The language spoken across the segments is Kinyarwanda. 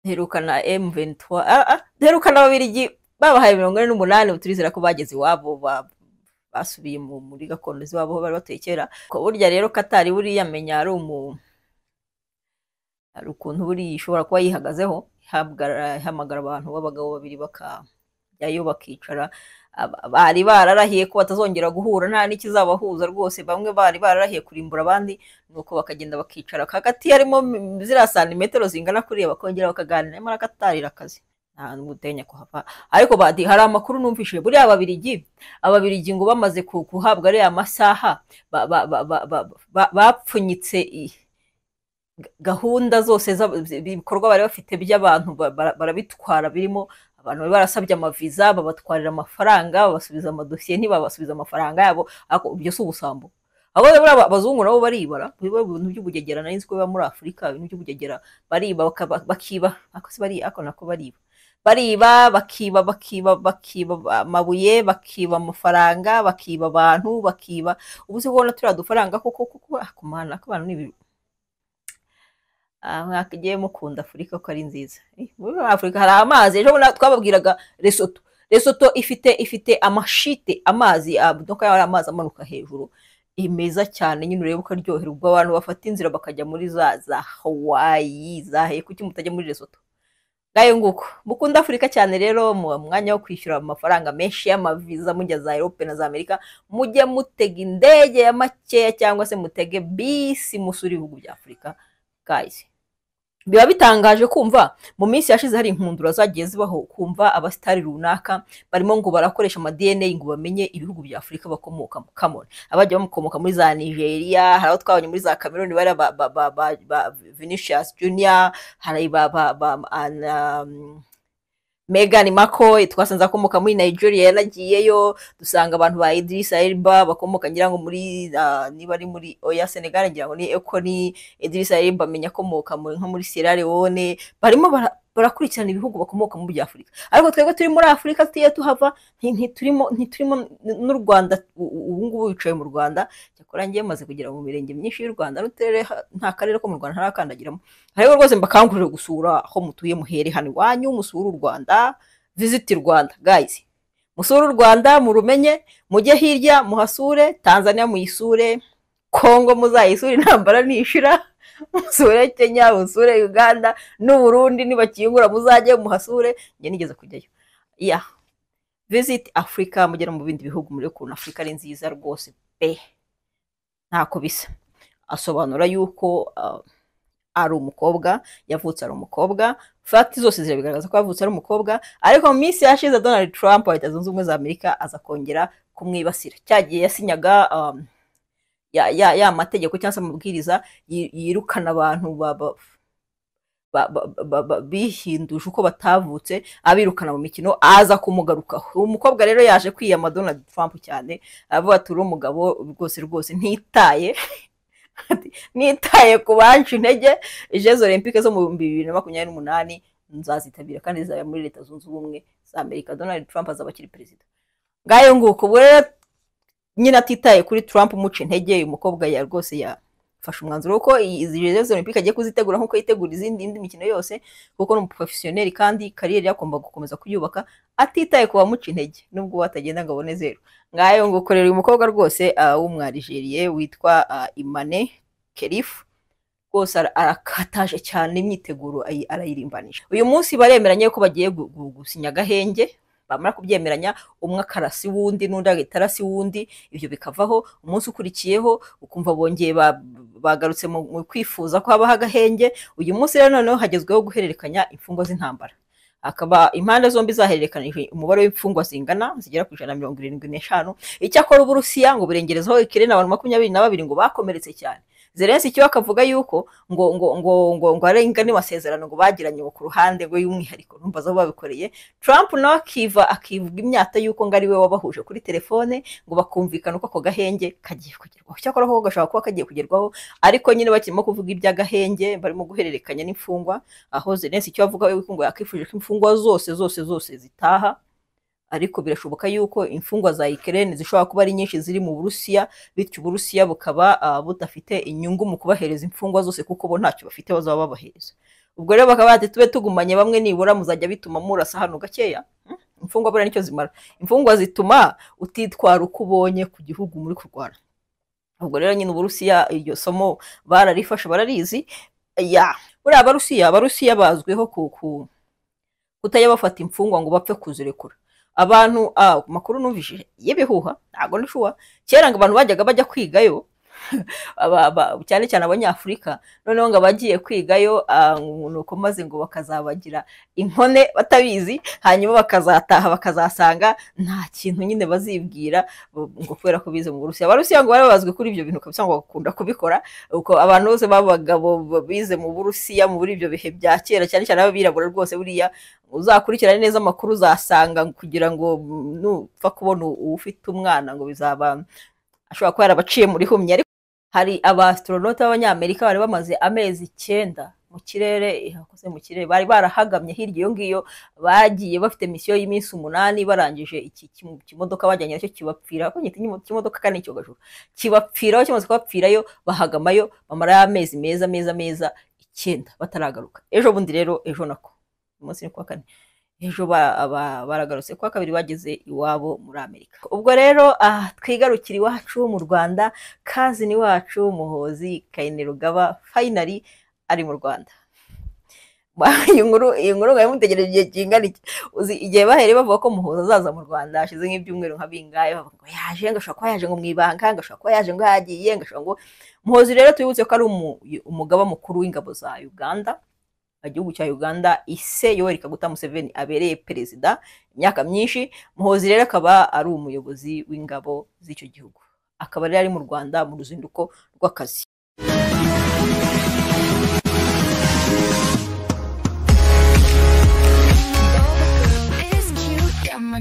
Duherukana M23, duherukana Ababiligi babahaye 48. Ubu turizera ko bageze iwabo, basubiye muri gakondo z'iwabo aho bari batuye kera. Ko burya rero Katari buriya menya ari umu hari ukuntu buriya ishobora kuba yihagazeho, ihamagara abantu b'abagabo babiri bakajyayo bakicara. Bari bararahiye ko batazongera guhura, nta n'ikizabahuza rwose. Bamwe bari bararahiye kurimbura abandi, nuko bakagenda bakicara hagati harimo ziriya santimetero zingana kuriya, bakongera bakaganira. Nyamara Katari irakaze, nta n'ubutenya kuhava. Ariko badi hari amakuru numvise, buriya Ababiligi ngo bamaze guhabwa ariya masaha, bapfunyitse gahunda zose ibikorwa bari bafite by'abantu, barabitwara, birimo abantu bari barasabye amaviza, babatwarira amafaranga, babasubiza amadosiye, ntibabasubiza amafaranga yabo. Ariko ibyo si ubusambo? Abo buriya abazungu nabo baribara, biba ibintu by'ubugegera. Nari nzi ko biba muri Afurika ibintu by'ubugegera, bariba, bakiba, ariko si bari, ariko nako bariba, bariba, bakiba, bakiba, bakiba amabuye, bakiba amafaranga, bakiba abantu, bakiba. Ubu se kubona turiya dufaranga koko koko, kumana ko abantu ni mwagiye mukunda Afurika ko ari nziza. Muri Afurika hari amazi. Ejo bundi twababwiraga Lesotho. Lesotho ifite amashite, amazi, donc ari amazi amanuka hejuru, meza cyane nyine, ureba ukaryoherwa. Ubwo abantu bafata inzira bakajya muri za Hawaii, za he, kuki mutajya muri Lesotho? Ngayo nguko, mukunda Afurika cyane rero. Mu mwanya wo kwishyura amafaranga menshi y'amaviza mujya za Europe na za Amerika, mujye mutega indege ya makeya cyangwa se mutege bisi musure ibihugu bya Afurika. Guys, biba bitangaje kumva mu minsi yashize hari inkundura zagiye zibaho, kumva abasitari runaka barimo ngo barakoresha ama DNA ngo bamenye ibihugu bya Afurika bakomokamo. Come on, abajya bamukomoka muri za Nigeria, hari abo twabonye muri za Cameroon, bari ba Vinicius Junior, hari ba Meghan Markle twasanze akomoka muri Nigeria, yaragiyeyo. Dusanga abantu ba Idris Elba bakomoka, ngira ngo muri niba ari muri, oya, Senegal, ngira ngo ni eko ni Idris Elba amenya akomoka nko muri Sierra Leone. Barimo barakurikirana ibihugu bakomoka mu bya Afurika, ariko twebwe turi muri Afurika tuye tuhava, ntiturimo n'u Rwanda. Ubu ngubu wicaye mu Rwanda, cyakora ngiye maze kugera mu mirenge myinshi y'u Rwanda n'uturere, nta karere ko mu Rwanda ntarakandagiramo. Ariko rwose mbakangurire gusura aho mutuye, muhere hano iwanyu, musure u Rwanda. Visit Rwanda, guys, musure u Rwanda murumenye, mujye hirya muhasure, Tanzania muyisure, Kongo muzayisure intambara nishira, musure Kenya, musure Uganda n'u Burundi nibakingura muzajye muhasure. Njye nigeze kujyayo. Yeah, visit Africa, mugera mu bindi bihugu muri ukuntu Afurika ari nziza rwose pe, ntako bisa. Asobanura yuko ari umukobwa, yavutse ari umukobwa. Facts zose zirabigaragaza ko yavutse ari umukobwa. Ariko mu minsi yashize Donald Trump wa Leta Zunze Ubumwe za Amerika aza kongera kumwibasira cyagiye yasinyaga ya mategeko cyangwa se amabwiriza yirukana abantu bihinduje uko batavutse, abirukana mu mikino, aza kumugarukaho. Uwo mukobwa rero yaje kwiyama Donald Trump cyane, aravuga ati: "Uri umugabo rwose rwose, ntitaye ku banca intege, Jeux Olympiques zo mu 2028 nzazitabira kandi zizaba muri Leta Zunze Ubumwe za Amerika. Donald Trump azaba akiri perezida." Ngayo nguko. Ubwo rero nyine atitaye kuri Trump umuca intege, uyu mukobwa ya rwose yafashe umwanzuro ko izi Jeux Olympiques agiye kuzitegura nk'uko yitegura izindi indi mikino yose, kuko ni umuprofesiyoneri kandi carrière ye agomba gukomeza kuyubaka atitaye ku bamuca intege, nubwo we atagenda ngo abone zero. Ngayo nguko rero, uyu mukobwa rwose w'Umwarijeriye witwa Imane Khelif rwose arakataje cyane, imyiteguro arayirimbanije. Uyu munsi baremeranya ko bagiye gusinya agahenge. Bamara kubyemeranya, umwe akarasi wundi n'undi agahita arasi wundi, ibyo bikavaho. Umunsi ukurikiyeho ukumva bongeye bagarutse mu kwifuza ko habaho agahenge. Uyu munsi rero noneho hagezweho guhererekanya imfungwa z'intambara, akaba impande zombi zahererekanije umubare w'imfungwa zingana zigera ku 175. Icyakora Uburusiya ngo burengerezaho Ukraine abantu 22 ngo bakomeretse cyane. Zelensky we akavuga yuko ngo arenga n'amasezerano ngo bagiranye ngo ku ruhande ngo y'umwihariko, numva aho babikoreye. Trump nawe akivuga imyata yuko ngo ari we wabahuje kuri telefone ngo bakumvikana uko ako gahenge kagiye kugerwaho. Cyakora ko gashobora kuba kagiye kugerwaho, ariko nyine bakirimo kuvuga iby'agahenge, barimo guhererekanya n'imfungwa, aho Zelensky icyo avuga yuko ngo yakifuje ko imfungwa zose zose zose zitaha. Ariko birashoboka yuko imfungwa za Ukraine zishobora kuba ari nyinshi ziri mu Burusiya, bityo Uburusiya bukaba budafite inyungu mu kubahereza imfungwa zose, kuko bo ntacyo bafite bazaba babahereza. Ubwo rero bakaba bati tube tugumanye bamwe nibura muzajya bituma murasa hano gakeya. Imfungwa buriya nicyo zimara, imfungwa zituma utitwara uko ubonye ku gihugu muri kurwana. Ubwo rero nyine Uburusiya iryo somo bararifashe, bararizi. Ya buriya Abarusiya bazwiho kutajya bafata imfungwa ngo bapfe kuzirekura. Abantu makuru numvise y'ibihuha ntago nishuwa, kera ngo abantu bajyaga bajya kwigayo cyane cyane abanyafurika, noneho ngo abagiye kwigayo nuko maze ngo bakazabagira inkone batabizi, hanyuma bakazataha bakazasanga nta kintu nyine bazibwira ngo kubera ko bize mu Burusiya. Abarusiya ngo bari bazwi kuri ibyo bintu kabisa, ngo bakunda kubikora. Uko abantu bose b'abagabo bize mu Burusiya muri ibyo bihe bya kera, cyane cyane abirabura rwose, buriya uzakurikirana neza amakuru uzasanga kugira ngo nupfa kubona ufite umwana ngo bizaba ashobora kuba yarabaciye muri humye. Ariko hari abastronaute b'abanyamerika bari bamaze amezi 9 mu kirere, hakoze mu kirere, bari barahagamye hirya iyo ngiyo, bagiye bafite misiyo y'iminsi 8, barangije iki kimodoka bajyanye nacyo kibapfira, ko nyita kimodoka kandi icyogajuru kibapfiraho, kimaze kubapfirayo bahagamayo bamara amezi meza meza meza 9 bataragaruka. Ejo bundi rero, ejo nako umunsi ni kuwa kane, ejo baragarutse kuwa kabiri bageze iwabo muri Amerika. Ubwo rero twigarukira iwacu mu Rwanda, kazini wacu Muhoozi Kainerugaba finally ari mu Rwanda. Iyi nkuru mwari mutegereje igihe kingana iki? Uzi igihe bahereye bavuga ko Muhoozi azaza mu Rwanda hashize nk'ibyumweru nka bingahe, bavuga ngo yaje, ngo ashobora kuba yaje ngo mu ibanga, ngo ashobora kuba yaje ngo yagiye, ngo ashobora ngo. Muhoozi rero twibutse ko ari umugaba mukuru w'ingabo za Uganda, igihugu cya Uganda ise Yoweri Kaguta Museveni abereye perezida imyaka myinshi. Muhoozi rero akaba ari umuyobozi w'ingabo z'icyo gihugu, akaba rero ari mu Rwanda mu ruzinduko rw'akazi.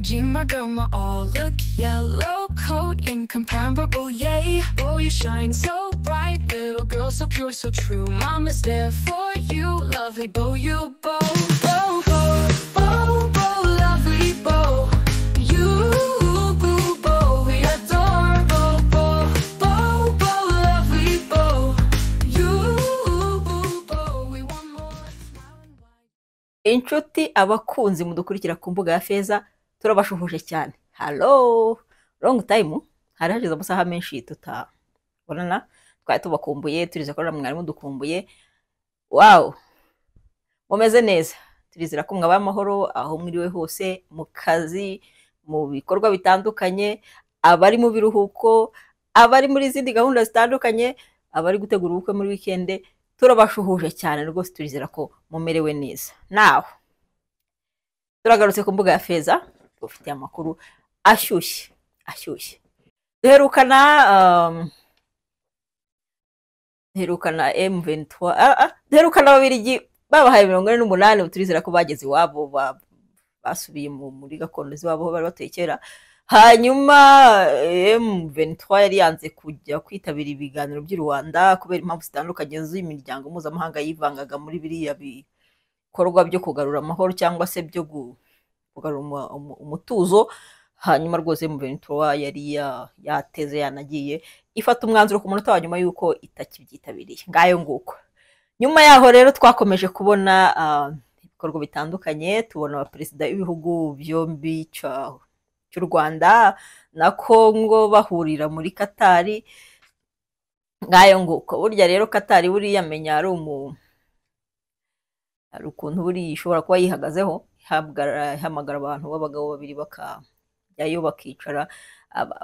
My girl, my all look yellow coat, incomparable, yay. Oh, you shine so bright, little girl, so pure, so true. Mama's there for you, lovely bow, you bow, bow, bow, bow, bow, lovely bow. You, boo, bow, we adore, bow, bow, bow, bow, lovely bow. You, boo, bow, we want more. Inshuti abakunzi mudukurikira ku mbuga ya Feza, turabashuhuje cyane. Hello, long time, hari hashize amasaha menshi tutabonana, twari tubakumbuye, turizera ko mwari mudukumbuye. Wow, mumeze neza, turizera ko mwabaye amahoro aho mwiriwe hose, mu kazi, mu bikorwa bitandukanye, abari mu biruhuko, abari muri izindi gahunda zitandukanye, abari gutegura ubukwe muri weekend, turabashuhuje cyane rwose, turizera ko mumerewe neza. Naho turagarutse ku mbuga ya Feza, ufite amakuru ashyushye ashyushye. Duherukana M23, duherukana Ababiligi babahaye 48, turizera ko bageze iwabo, basubiye muri gakondo z'iwabo bari batuye kera. Hanyuma M23 yari yanze kujya kwitabira ibiganiro by'u Rwanda kubera impamvu zitandukanye z'imiryango mpuzamahanga yivangaga muri biriya bikorwa byo kugarura amahoro cyangwa se byo kugarura umutuzo. Hanyuma rwose M23 yari yateze yanagiye ifata umwanzuro ku munota wa nyuma yuko itakibyitabiriye. Ngayo nguko. Nyuma yaho rero twakomeje kubona ibikorwa bitandukanye, tubona abaperezida b'ibihugu byombi cy'u Rwanda na Kongo bahurira muri Katari. Ngayo nguko. Burya rero Katari buriya menya ari ukuntu buri ishobora kuba yihagazeho, ihamagara abantu b'abagabo babiri bakajyayo bakicara,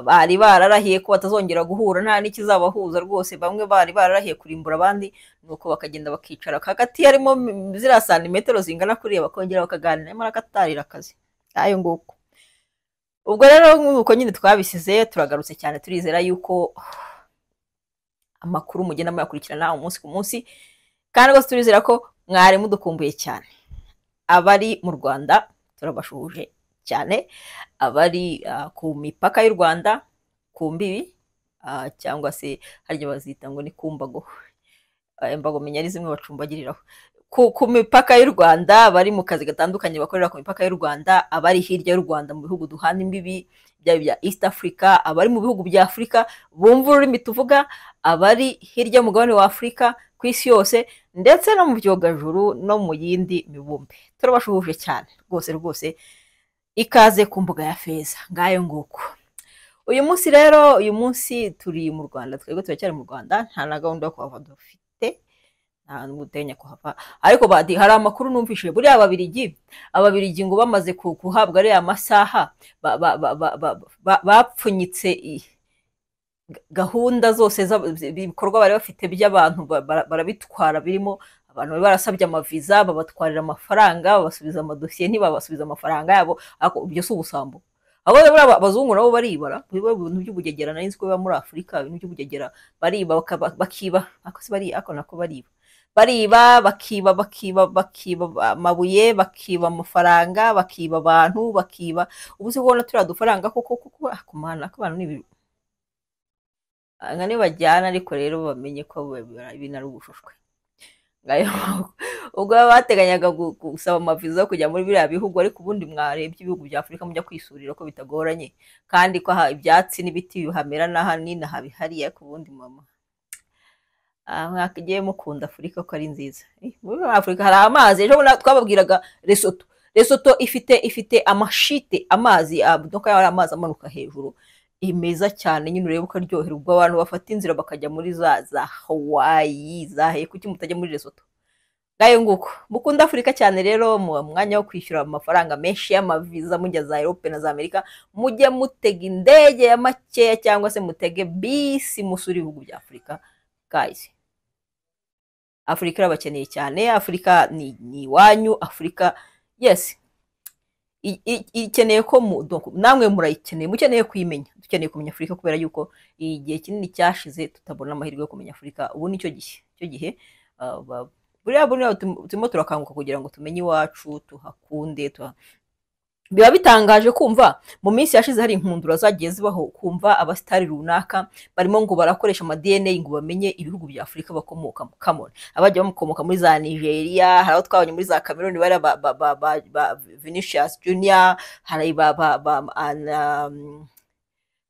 bari bararahiye ko batazongera guhura nta n'ikizabahuza rwose, bamwe bari bararahiye kurimbura abandi, nuko bakagenda bakicara hagati harimo ziriya santimetero zingana kuriya, bakongera bakaganira, nyamara Katari irakaze. Ayo nguko. Ubwo rero nk'uko nyine twabisize, turagarutse cyane, turizera yuko amakuru mugenda muyakurikirana umunsi ku munsi, kandi rwose turizera ko mwari mudukumbuye cyane. Abari mu Rwanda turabashuhuje cyane, abari ku mipaka y'u Rwanda, ku mbibi, cyangwa se harya bazita ngo ni ku mbago, imbago menya ari zimwe bacumbagiriraho, ku mipaka y'u Rwanda, bari mu kazi gatandukanye bakorera ku mipaka y'u Rwanda, abari hirya y'u Rwanda mu bihugu duhana imbibi byaba bya East Africa, abari mu bihugu bya Afrika bumva ururimi tuvuga, abari hirya y'umugabane wa Afrika, ku isi yose, ndetse no mu byogajuru no mu yindi mibumbe. Turabashuhuje cyane rwose rwose, ikaze ku mbuga ya Feza. Ngayo nguko. Uyu munsi rero, uyu munsi turi mu Rwanda, twebwe turacyari mu Rwanda, nta na gahunda yo kuhava dufite, nta n'ubuteganya kuhava. Ariko badi hari amakuru numvise, buriya Ababirigi ngo bamaze guhabwa ariya masaha bapfunyitse gahunda zose ibikorwa bari bafite by'abantu barabitwara, birimo abantu bari barasabye amaviza, babatwarira amafaranga, babasubiza amadosiye, ntibabasubiza amafaranga yabo. Ariko ibyo si ubusambo? Abo buriya abazungu nabo baribara, biba ibintu by'ubugegera. Nari nzi ko biba muri Afurika ibintu by'ubugegera, bariba bakiba, ariko si bari, ariko nako bariba, bariba, bakiba, bakiba, bakiba amabuye, bakiba amafaranga, bakiba abantu, bakiba. Ubu se kubona turiya dufaranga koko koko, kumana ko abantu ni nka nibajyana, ariko rero bamenye ko ibintu ari ubushushwe. Ngayo ubwo baba bateganyaga gusaba amaviza yo kujya muri biriya bihugu. Ariko ubundi mwarebye ibihugu bya Afurika mujya kwisurira, ko bitagoranye, kandi ko aha ibyatsi n'ibiti bihamera n'aha n'inaha bihari. Ariko ubundi mama mwakigiye mukunda Afurika ko ari nziza. Muri Afurika hari amazi. Ejo bundi twababwiraga Lesotho. Lesotho ifite amashite, amazi, donc ari amazi amanuka hejuru, meza cyane nyine, ureba ukaryoherwa. Ubwo abantu bafata inzira bakajya muri za Hawaii, za he, kuki mutajya muri Lesotho? Ngayo nguko, mukunda Afurika cyane rero. Mu mwanya wo kwishyura amafaranga menshi y'amaviza mujya za Europe na za Amerika, mujye mutega indege ya makeya cyangwa se mutege bisi musure ibihugu bya Afurika. Guys, Afurika irabakeneye cyane. Afurika ni iwanyu. Afurika, yes, ikeneye ko donc namwe murayikeneye, mukeneye kuyimenya. Dukeneye kumenya Afurika kubera yuko igihe kinini cyashize tutabona amahirwe yo kumenya Afurika. Ubu nicyo gihe, icyo gihe buriya turimo turakanguka kugira ngo tumenye iwacu, tuhakunde. Biba bitangaje kumva mu minsi yashize hari inkundura zagiye zibaho, kumva abasitari runaka barimo ngo barakoresha ama DNA ngo bamenye ibihugu bya Afurika bakomokamo. Come on, abajya bamukomoka muri za Nigeria, hari abo twabonye muri za Cameroon, bari ba Vinicius Junior, hari ba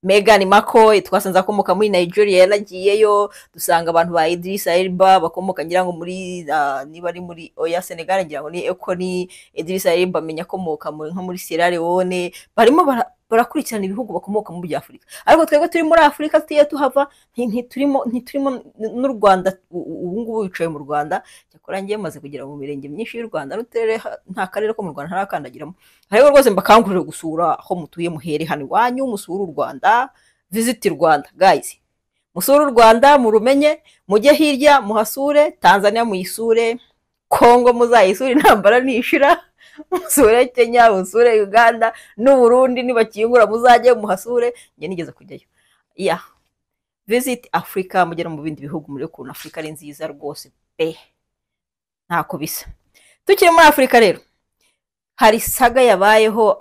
Meghan Markle twasanze akomoka muri Nigeria, yaragiyeyo. Dusanga abantu ba Idris Elba bakomoka, ngira ngo muri niba ari muri, oya, Senegal, ngira ngo ni Econi. Idris Elba amenya akomoka nko muri Sierra Leone. Barimo barakurikirana ibihugu bakomoka mu bya Afurika, ariko twebwe turi muri Afurika tuye tuhava, ntiturimo n'u Rwanda. Ubu ngubu wicaye mu Rwanda, cyakora ngiye maze kugera mu mirenge myinshi y'u Rwanda n'uturere, nta karere ko mu Rwanda ntarakandagiramo. Ariko rwose mbakangurire gusura aho mutuye, muhere hano iwanyu, musure u Rwanda. Visit Rwanda, guys, musure u Rwanda murumenye, mujye hirya muhasure, Tanzania muyisure, Kongo muzayisure intambara nishira, musure Kenya, musure Uganda n'u Burundi nibakingura muzajye muhasure. Njye nigeze kujyayo. Yeah, visit Africa, mugere mu bindi bihugu muri ukuntu Afurika ari nziza rwose pe, ntako bisa. Tukiri muri Afurika rero, hari saga yabayeho.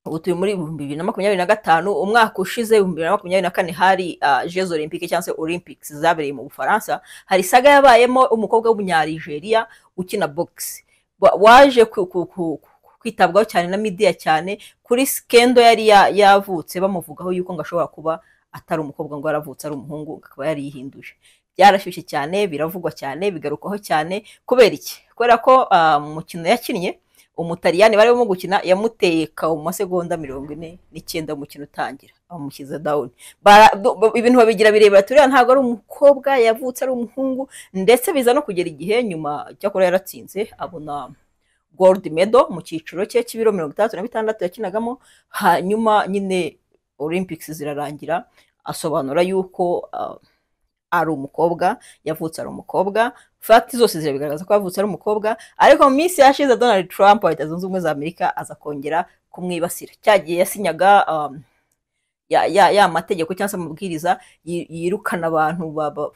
Ubu turi muri 2025. Umwaka ushize, 2024, hari Jeux Olympiques cyangwa se Olympics zabereye mu Bufaransa. Hari saga yabayemo umukobwa w'Umunyanigeriya ukina box, waje kwitabwaho cyane na media cyane kuri scandal yari yavutse bamuvugaho yuko ngo ashobora kuba atari umukobwa, ngo yaravutse ari umuhungu akaba yarihinduje. Byarashyushye cyane, biravugwa cyane, bigarukwaho cyane. Kubera iki? Kubera ko mu mukino yakinnye, Umutaliyani barimo gukina yamuteye KO mu masegonda 49 umukino utangira, amushyize down. Ibintu babigira birebera, turiya ntabwo ari umukobwa, yavutse ari umuhungu. Ndetse biza no kugera igihe nyuma, cyakora yaratsinze, abona gold medal mu cyiciro cye cy'ibiro 66 yakinagamo. Hanyuma nyine Olympics zirarangira, asobanura yuko ari umukobwa, yavutse ari umukobwa, facts zose zirabigaragaza ko yavutse ari umukobwa. Ariko mu minsi yashize Donald Trump wa Leta Zunze Ubumwe za Amerika aza kongera kumwibasira cya gihe yasinyaga ya mategeko cyangwa se amabwiriza yirukana abantu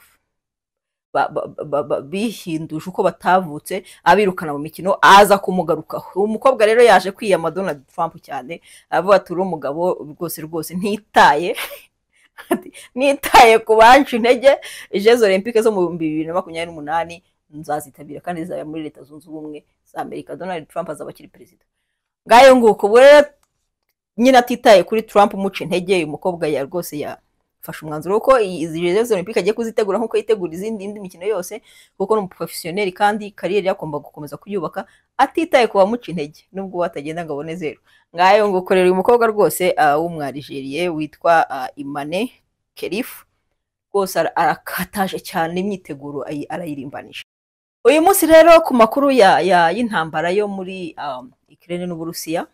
bihinduje uko batavutse, abirukana mu mikino, aza kumugarukaho. Uwo mukobwa rero yaje kwiyama Donald Trump cyane, avuga ati: "Uri umugabo rwose rwose, ntitaye ku banca intege, Jeux Olympiques zo mu 2028 nzazitabira kandi zizaba muri Leta Zunze Ubumwe za Amerika. Donald Trump azaba akiri perezida." Ngayo nguko. Ubwo rero nyine atitaye kuri Trump umuca intege, uyu mukobwa ya rwose ya Afashe umwanzuro ko izi Jeux Olympiques agiye kuzitegura nk'uko yitegura izindi indi mikino yose, kuko ni umuprofessionnel kandi carrière ye agomba gukomeza kuyubaka atitaye ku bamuca intege, nubwo atagenda ngo abone zero. Ngayo ngo korera uyu mukobwa rwose w'umwarijeriye witwa Imane Khelif, rwose arakataje cyane, imyiteguro arayirimbanije. Uyu munsi rero ku makuru y'intambara yo muri Ukraine n'Uburusiya,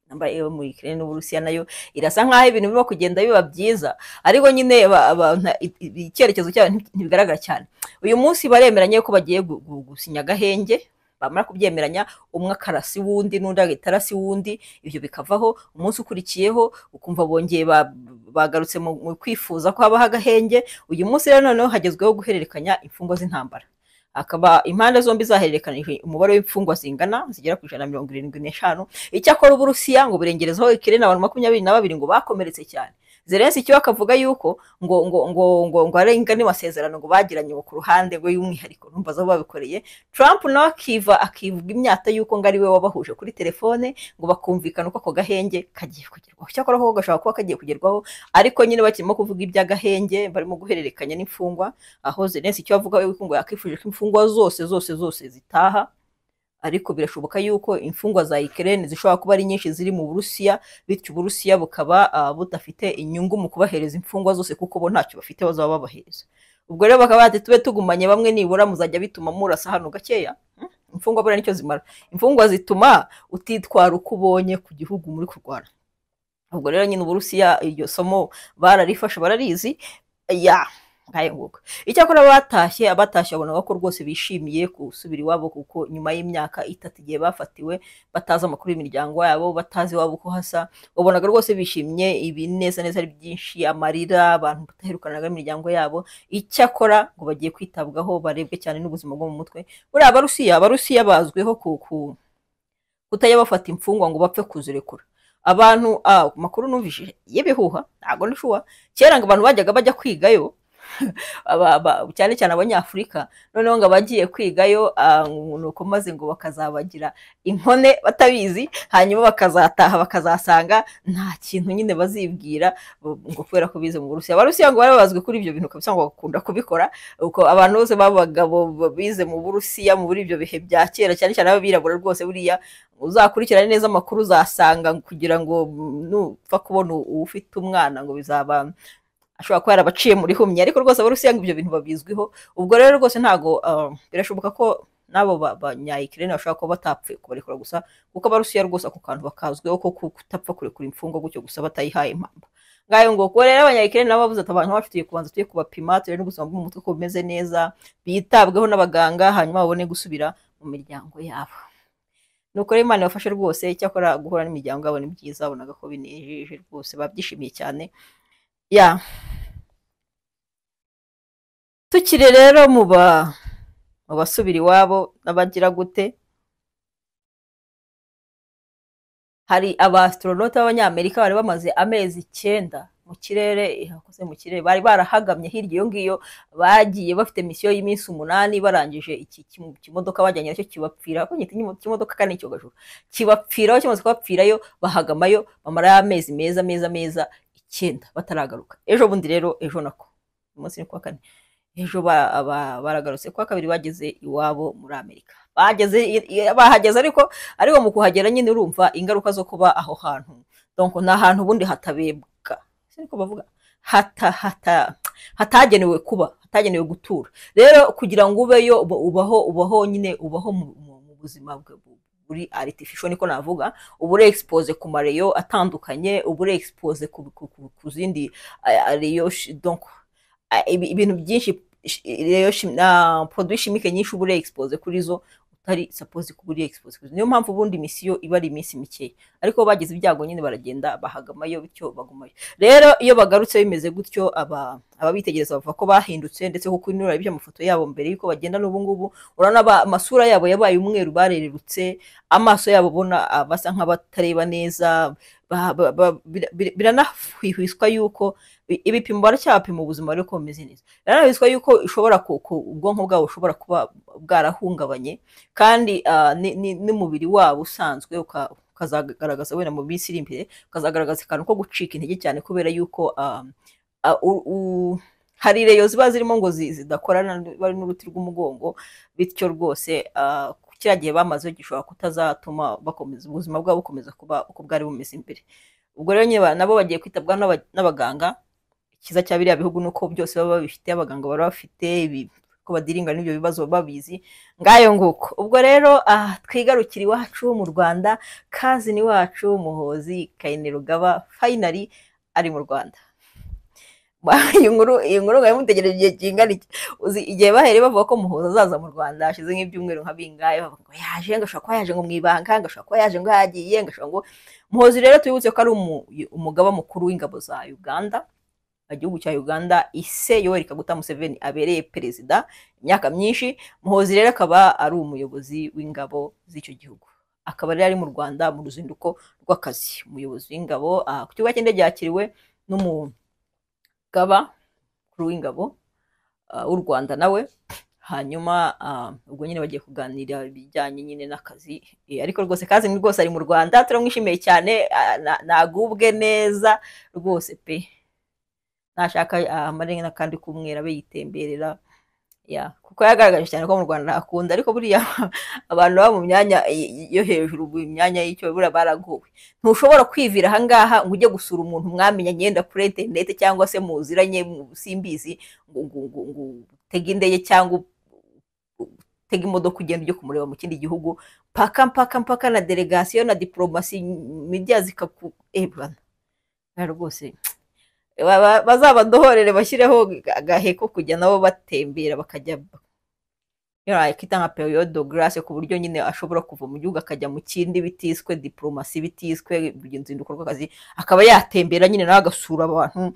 intambara yo muri Ukraine n'Uburusiya nayo irasa nkaho ibintu birimo kugenda biba byiza, ariko nyine icyerekezo cyayo ntibigaragara cyane. Uyu munsi baremeranya ko bagiye gusinya agahenge, bamara kubyemeranya umwe akarasi wundi n'undi agahita arasi wundi, ibyo bikavaho. Umunsi ukurikiyeho ukumva bongeye bagarutse mu kwifuza ko habaho agahenge. Uyu munsi rero noneho hagezweho guhererekanya imfungwa z'intambara, akaba impande zombi zahererekanije umubare w'imfungwa zingana zigera ku 175. Icyakora Uburusiya ngo burengerezaho Ukraine abantu 22 ngo bakomeretse cyane. Zelensky akavuga yuko ngo arenga n'amasezerano ngo bagiranye ngo ku ruhande ngo y'umwihariko, numva zo babikoreye. Trump nawe akivuga imyata yuko ngo ari we wabahuje kuri telefone ngo bakumvikana uko ako gahenge kagiye kugerwaho. Icyakora ko gashobora kuba kagiye kugerwaho, ariko nyine bakirimo kuvuga iby'agahenge barimo guhererekanya n'imfungwa, aho Zelensky avuga yuko ngo yakifuje ko imfungwa zose zose zose zitaha, ariko birashoboka yuko imfungwa za Ukraine zishobora kuba ari nyinshi ziri mu Burusiya, bityo Uburusiya bukaba budafite inyungu mu kubahereza imfungwa zose kuko bo ntacyo bafite bazaba babahereza. Ubwo rero bakaba bati tube tugumanye bamwe nibura muzajya bituma murasa hano gakeya. Imfungwa buriya nicyo zimara, imfungwa zituma utitwara uko ubonye ku gihugu muri kurwana. Ubwo rero nyine Uburusiya iryo somo bararifashe, bararizi ya ngayo nguko. Icyakora abatashye babonaga ko rwose bishimiye gusubira iwabo, kuko nyuma y'imyaka 3 igihe bafatiwe batazi amakuru y'imiryango yabo, batazi iwabo uko hasa, wabonaga rwose bishimye, ibi neza neza ari byinshi, amarira, abantu bataherukanaga n'imiryango yabo. Icyakora ngo bagiye kwitabwaho, barebwe cyane n'ubuzima bwo mu mutwe. Buriya Abarusiya bazwiho kutajya bafata imfungwa ngo bapfe kuzirekura. Abantu makuru numvise y'ibihuha, ntago nishuwa, kera ngo abantu bajyaga bajya kwigayo cyane cyane abanyafurika, noneho ngo abagiye kwigayo nuko maze ngo bakazabagira inkone batabizi, hanyuma bakazataha bakazasanga nta kintu nyine bazibwira ngo kubera ko bize mu Burusiya. Abarusiya ngo bari bazwi kuri ibyo bintu kabisa, ngo bakunda kubikora. Uko abantu bose b'abagabo bize mu Burusiya muri ibyo bihe bya kera, cyane cyane abirabura rwose, buriya uzakurikirana neza amakuru uzasanga kugira ngo nupfa kubona ufite umwana ngo bizaba ashobora kuba yarabaciye muri humye, ariko rwose Abarusiya ngo ibyo bintu babizwiho. Ubwo rero rwose ntago birashoboka ko nabo banya-Ukraine bashobora kuba batapfuye kubarekura gusa, kuko Abarusiya rwose ako kantu bakazwiho ko kutapfa kurekura imfungwa gutyo gusa batayihaye impamba. Ngayo ngo kuko rero abanya-Ukraine nabo bavuze ati abantu bacu tugiye kubanza tuye kubapima, turebe n'ubuzima bwo mu mutwe ko bumeze neza, bitabweho n'abaganga, hanyuma babone gusubira mu miryango yabo. Nuko rero Imana yabafashe rwose. Icyakora guhura n'imiryango yabo ni byiza, babonaga ko binejeje rwose, babyishimiye cyane. Ya tukiri rero mu basubira iwabo n'abagira gute, hari abastronaute b'abanyamerika bari bamaze amezi 9 mu kirere, hakoze mu kirere, bari barahagamye hirya iyo ngiyo, bagiye bafite misiyo y'iminsi 8, barangije iki kimodoka bajyanye nacyo kibapfira, ko nyita kimodoka kandi icyogajuru kibapfiraho, kimaze kubapfirayo bahagamayo bamara amezi meza meza meza 9 bataragaruka. Ejo bundi rero, ejo nako umunsi ni kuwa kane, ejo baragarutse kuwa kabiri, bageze iwabo muri Amerika. Bahageze ariko mu kuhagera nyine urumva ingaruka zo kuba aho hantu, donc ni ahantu ubundi hatabebwa, niko bavuga, hatagenewe kuba, hatagenewe gutura. Rero kugira ngo ubeyo ubaho nyine, ubaho mu buzima buri artificial, niko navuga, ubure expose ku mareyo atandukanye, ubure expose ku zindi reyo, donc ibintu byinshi, reyo produit chimique nyinshi ubure expose kuri zo utari suppose kuburi expose. Niyo mpamvu ubundi misiyo iba ari iminsi mikeya, ariko bagize ibyago nyine baragenda bahagamayo, bityo bagumayo. Rero iyo bagarutse bimeze gutyo, ababitegereza bavuga ko bahindutse, ndetse kuko inura ibyo amafoto yabo mbere yuko bagenda n'ubu ngubu urabona amasura yabo yabaye umweru, barererutse, amaso yabo ubona basa nk'abatareba neza. Biranahwihwiswa yuko ibipimo baracyapima ubuzima ariko bumeze neza. Biranahwihwiswa yuko ishobora ubwonko bwabo bushobora kuba bwarahungabanye, kandi n'umubiri wabo usanzwe ukazagaragaza wenda mu minsi iri imbere, ukazagaragaza akantu ko gucika intege cyane, kubera yuko Hari reyo ziba zirimo ngo zidakorana bari n'uruti rw'umugongo, bityo rwose kiriya gihe bamazeho gishobora kutazatuma bakomeza ubuzima bwabo bukomeza kuba uko bwari bumeze imbere. Ubwo rero nyine nabo bagiye kwitabwaho n'abaganga. Icyiza cya biriya bihugu ni uko byose baba babifite, abaganga baba bafite ko badiringa n'ibyo bibazo babizi. Ngayo nguko. Ubwo rero twigarukira iwacu mu Rwanda, cousin wacu Muhoozi Kainerugaba finally ari mu Rwanda. Iyi nkuru mwari mutegereje igihe kingana iki? Uzi igihe bahereye bavuga ko Muhoozi azaza mu Rwanda, hashize nk'ibyumweru nka bingahe bavuga ngo yaje, ngo ashobora kuba yaje ngo mu ibanga, ngo ashobora kuba yaje ngo yagiye, ngo ashobora ngo. Muhoozi rero tubibutse ko ari umugaba mukuru w'ingabo za Uganda, igihugu cya Uganda ise Yoweri Kaguta Museveni abereye perezida imyaka myinshi. Muhoozi rero akaba ari umuyobozi w'ingabo z'icyo gihugu, akaba rero ari mu Rwanda mu ruzinduko rw'akazi. Umuyobozi w'ingabo ku kibuga cy'indege yakiriwe n'umugaba mukuru w'ingabo w'u Rwanda nawe. Hanyuma ubwo nyine bagiye kuganira ibijyanye nyine n'akazi. Ariko rwose cousin rwose ari mu Rwanda, turamwishimiye cyane. Nagubwe neza rwose pe, nashaka amare n'akandi k'umweru abe yitemberera ya, kuko yagaragaje cyane ko mu Rwanda akunda. Ariko buriya abantu baba mu myanya yo hejuru, mu myanya y'icyo, buriya baragowe. Ntushobora kwivira ahangaha ngo ujye gusura umuntu mwamenya ngenda kuri interineti cyangwa se muziranye simbizi, ngo utege indege cyangwa utege imodoka ugenda ujye kumureba mu kindi gihugu, mpaka mpaka mpaka na delegasiyo na diporomasi media zikaku bwana rwose bazabadohorere bashyireho agahe ko kujya nabo batembera, bakajya kita nka période de grâce, ku buryo nyine ashobora kuva mu gihugu akajya mu kindi bitiswe diporomasi, bitiswe uruzinduko rw'akazi, akaba yatembera nyine nawe agasura abantu,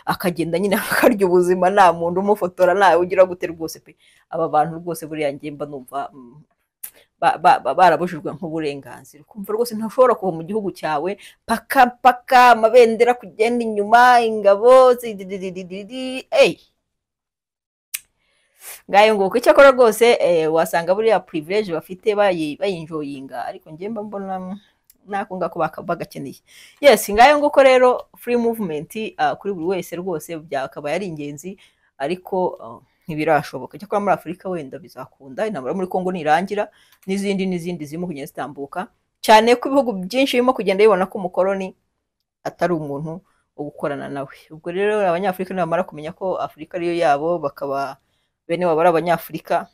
akagenda nyine akarya ubuzima nta muntu umufotora, ntawe ugira gute rwose pe. Aba bantu rwose buriya njye mba numva barabujijwe nk'uburenganzira. Kumva rwose ntushobora kuva mu gihugu cyawe paka paka amabendera kugenda inyuma, ingabo ey ngayo nguko. Icyakora rwose wasanga buriya privilege bafite bayinjoyinga, ariko njye mba mbona nako ngako bagakeneye. Yes, ngayo nguko rero, free movement kuri buri wese rwose byakabaye ari ingenzi, ariko ntibirashoboka. Cyakora muri Afurika wenda bizakunda, intambara muri Congo nirangira n'izindi n'izindi zirimo kugenda zitambuka, cyane ko ibihugu byinshi birimo kugenda bibona ko umukoloni atari umuntu wo gukorana nawe. Ubwo rero Abanyafurika nibamara kumenya ko Afurika ariyo yabo, bakaba bene wabo ari Abanyafurika,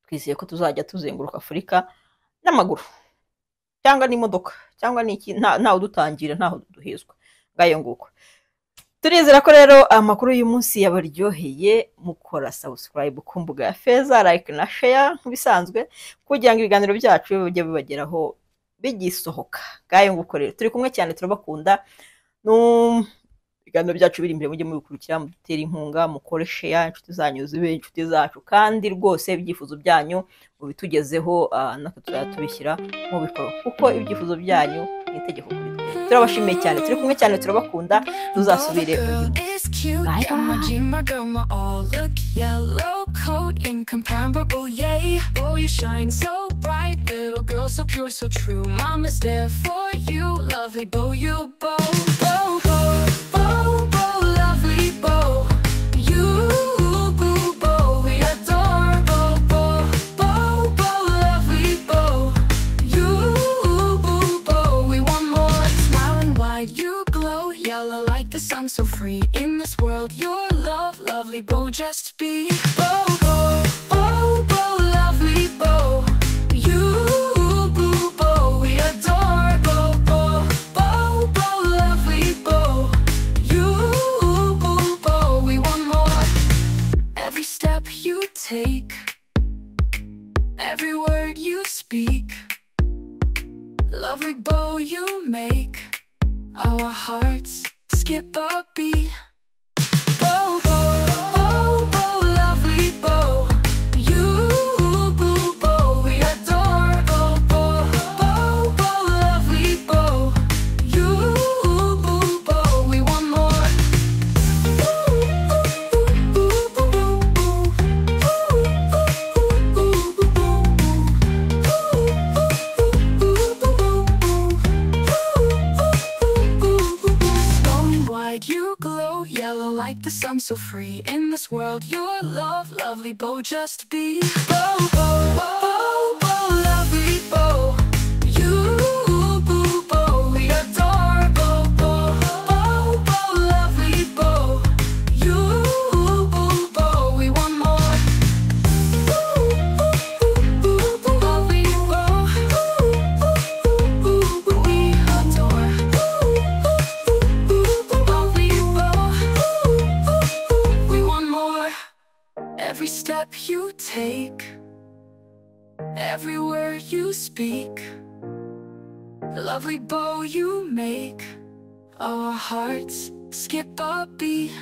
twizeye ko tuzajya tuzenguruka Afurika n'amaguru cyangwa n'imodoka cyangwa n'iki, ntawe udutangira, ntaho duhezwa. Ngayo nguko. Turizera ko rero amakuru y'uyu munsi yabaryoheye. Mukora subscribe ku mbuga ya Feza, like na share nk'ibisanzwe, kugira ngo ibiganiro byacu bijye bibageraho bigisohoka. Ngayo nguko rero, turi kumwe cyane, turabakunda. Ibiganiro byacu biri imbere mujye mubikurikira, mudutere inkunga, mukore share, inshuti zanyu zibe inshuti zacu, kandi rwose ibyifuzo byanyu mubitugezeho, natwe tuzajya tubishyira mu bikorwa, kuko ibyifuzo byanyu ni itegeko kuri twe. Turabashimiye cyane, turi kumwe cyane, turabakunda. Tuzasubire Girl undi. Is cute. Bye Got my bye. G, my girl, my all. Look yellow coat, incomparable, yay. Oh, you shine so bright, little girl, so pure, so true. Mama's there for you, lovely bow, you bow, bow, bow, bow, bow, lovely bow. You, boo, bow, we adore, bow, bow, bow, bow, lovely bow. You, boo, bow, we want more. Smiling wide, you glow, yellow like the sun, so free. In this world, your love, lovely bow, just be. Bow, bow, bow, bow, lovely bow. You, boo, bow, we adore. Bow, bow, bow, bow, lovely bow. You, boo, bow, we want more. Every step you take, every word you speak, lovely bow you make our hearts skip a beat. Bow, bow, bow, bow, lovely bow. You, boo, bow, we adore. Bow, bow, bow, bow, lovely bow. You, boo, bow, we want more. Ooh, ooh, ooh, ooh, ooh, ooh, ooh, ooh, ooh, ooh, ooh, ooh, ooh. Bone wide you glow, the sun so free. In this world, your love, lovely Bo, just be. Bo, Bo, Bo, Bo, lovely Bo. You, boo, Bo, we adore Bo, Bo, Bo, Bo, lovely Bo. You, boo, Bo, we want more. Ooh, ooh, ooh, ooh, lovely Bo. Ooh, ooh, ooh, ooh, we adore. Ooh, ooh, ooh, ooh, lovely Bo. Ooh, ooh, ooh, we want more. Every step you take, every word you speak, the lovely bow you make, our hearts skip a beat.